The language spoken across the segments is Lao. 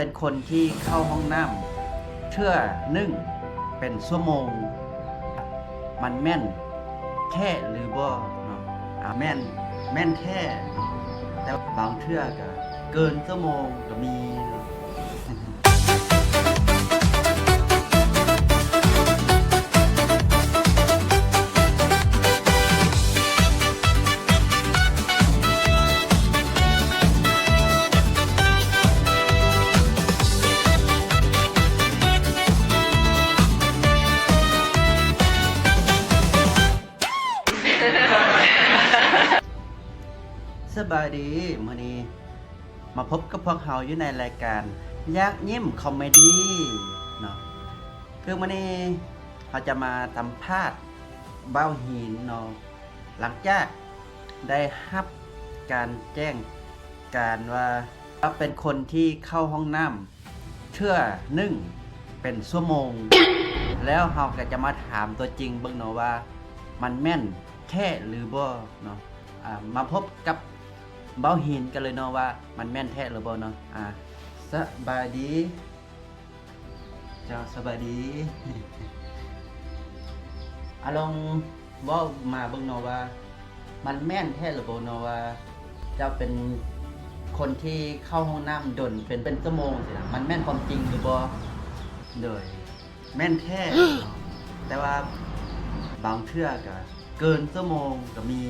ເປັນຄົນທີ່ເຂົ້າຫ້ອງນ້ຳເທື່ອໜຶ່ງເປັນຊົ່ວໂມງ ມັນແມ່ນແທ້ຫຼືບໍ່ເນາະ? ອາ ແມ່ນ ແມ່ນແທ້ເນາະ ແຕ່ບາງເທື່ອກະເກີນຊົ່ວໂມງກະມີເນາະ. ສະບາຍດີ ມື້ນີ້ມາພົບກັບພວກເຮົາຢູ່ໃນລາຍການຢາກຍິ້ມຄອມເມດີເນາະ. ຄືມື້ນີ້ເຮົາຈະມາສຳພາດບ່າວຫີນເນາະ ຫຼັງຈາກໄດ້ຮັບການແຈ້ງການວ່າ ເປັນຄົນທີ່ເຂົ້າຫ້ອງນ້ຳເທື່ອໜຶ່ງເປັນຊົ່ວໂມງ ແລ້ວເຮົາກະຈະມາຖາມຕົວຈິງເບິ່ງເນາະວ່າ ມັນແມ່ນແທ້ຫຼືບໍ່ເນາະ. ອາ ມາພົບກັບບ່າວຫີນກັນເລີຍເນາະວ່າ ມັນແມ່ນແທ້ຫຼືບໍ່ເນາະ. ອາ ສະບາຍດີ. ເຈົ້າ ສະບາຍດີ. ອາ ລອງເວົ້າມາເບິ່ງເນາະວ່າ ມັນແມ່ນແທ້ຫຼືບໍ່ເນາະວ່າ ເຈົ້າເປັນຄົນທີ່ເຂົ້າຫ້ອງນ້ຳດົນເປັນ ເປັນຊົ່ວໂມງຊີ້ນະ ມັນແມ່ນຄວາມຈິງຫຼືບໍ່? ໂດຍ ແມ່ນແທ້ເນາະ ແຕ່ວ່າບາງເທື່ອກະເກີນຊົ່ວໂມງກະມີ.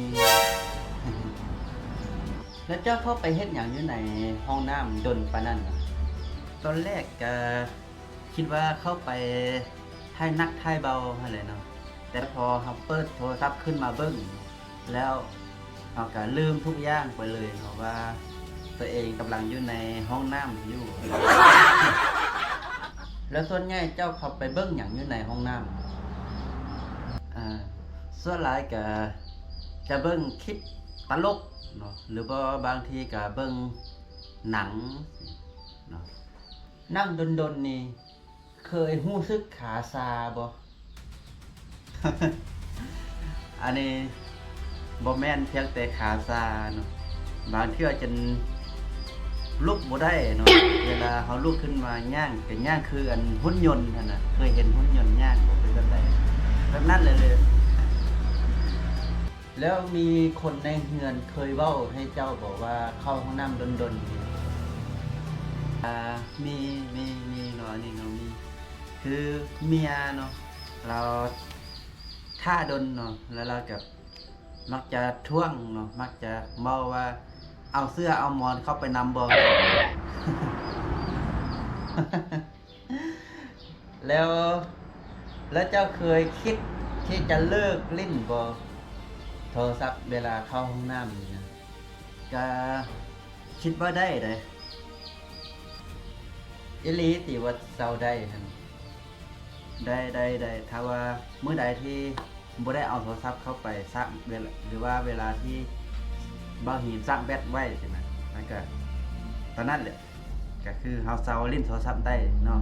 ແລ້ວເຈົ້າເຂົ້າໄປເຮັດຫຍັງຢູ່ໃນຫ້ອງນ້ຳດົນປານນັ້ນນະ? ຕອນແລກກະຄິດວ່າເຂົ້າໄປຖ່າຍໜັກຖ່າຍເບົາຫັ້ນແຫຼະເນາະ ແຕ່ພໍເຮົາເປີດໂທລະສັບຂຶ້ນມາເບິ່ງ ແລ້ວເຮົາກະລືມທຸກຢ່າງໄປເລີຍເນາະວ່າ ຕົວເອງກຳລັງຢູ່ໃນຫ້ອງນ້ຳຢູ່. ແລ້ວສ່ວນໃຫຍ່ເຈົ້າເຂົ້າໄປເບິ່ງຫຍັງຢູ່ໃນຫ້ອງນ້ຳ? ອາ ສ່ວນຫຼາຍກະຈະເບິ່ງຄລິບຕະຫຼົກເນາະ ຫຼືບໍ່ບາງທີກະເບິ່ງໜັງເນາະ. ນັ່ງດົນໆນີ້ ເຄີຍຮູ້ສຶກຂາຊາບໍ່? ອັນນີ້ບໍ່ແມ່ນພຽງແຕ່ຂາຊາເນາະ ບາງເທື່ອຈົນລຸກບໍ່ໄດ້ເນາະ. ເວລາເຮົາລຸກຂຶ້ນມາຍ່າງ ກະຍ່າງຄືອັນຫຸ່ນຍົນຫັ້ນນະ. ເຄີຍເຫັນຫຸ່ນຍົນຍ່າງບໍ່? ເປັນແບບໃດ? ແບບນັ້ນເລີຍ. ແລ້ວມີຄົນໃນເຮືອນເຄີຍເວົ້າໃຫ້ເຈົ້າບໍ່ວ່າເຂົ້າຫ້ອງນ້ຳດົນໆນີ້? ອາ ມີ ມີ ມີເນາະ ອັນນີ້ເນາະ ມີ ຄືເມຍເນາະ ລາວຖ້າດົນເນາະ ແລ້ວລາວກະມັກຈະທ້ວງເນາະ ມັກຈະເວົ້າວ່າ ເອົາເສື່ອເອົາໝອນເຂົ້າໄປນຳບໍ່? ແລ້ວ ແລ້ວເຈົ້າເຄີຍຄິດທີ່ຈະເລີກຫຼິ້ນບໍ່ ໂທລະສັບເວລາເຂົ້າຫ້ອງນ້ຳນີ້ນະ? ກະຄິດວ່າໄດ້ເດ້. ອີ່ຫຼີຕິວ່າເຊົາໄດ້ຫັ້ນ? ໄດ້ ໄດ້ ໄດ້ ຖ້າວ່າມື້ໃດທີ່ບໍ່ໄດ້ເອົາໂທລະສັບເຂົ້າໄປຊາກເວລາ ຫຼືວ່າເວລາທີ່ບ່າວຫີນຊາກແບັດໄວ້ຊີ້ນະ ແລ້ວກະຕອນນັ້ນແຫຼະ ກະຄືເຮົາເຊົາຫຼິ້ນໂທລະສັບໄດ້ເນາະ.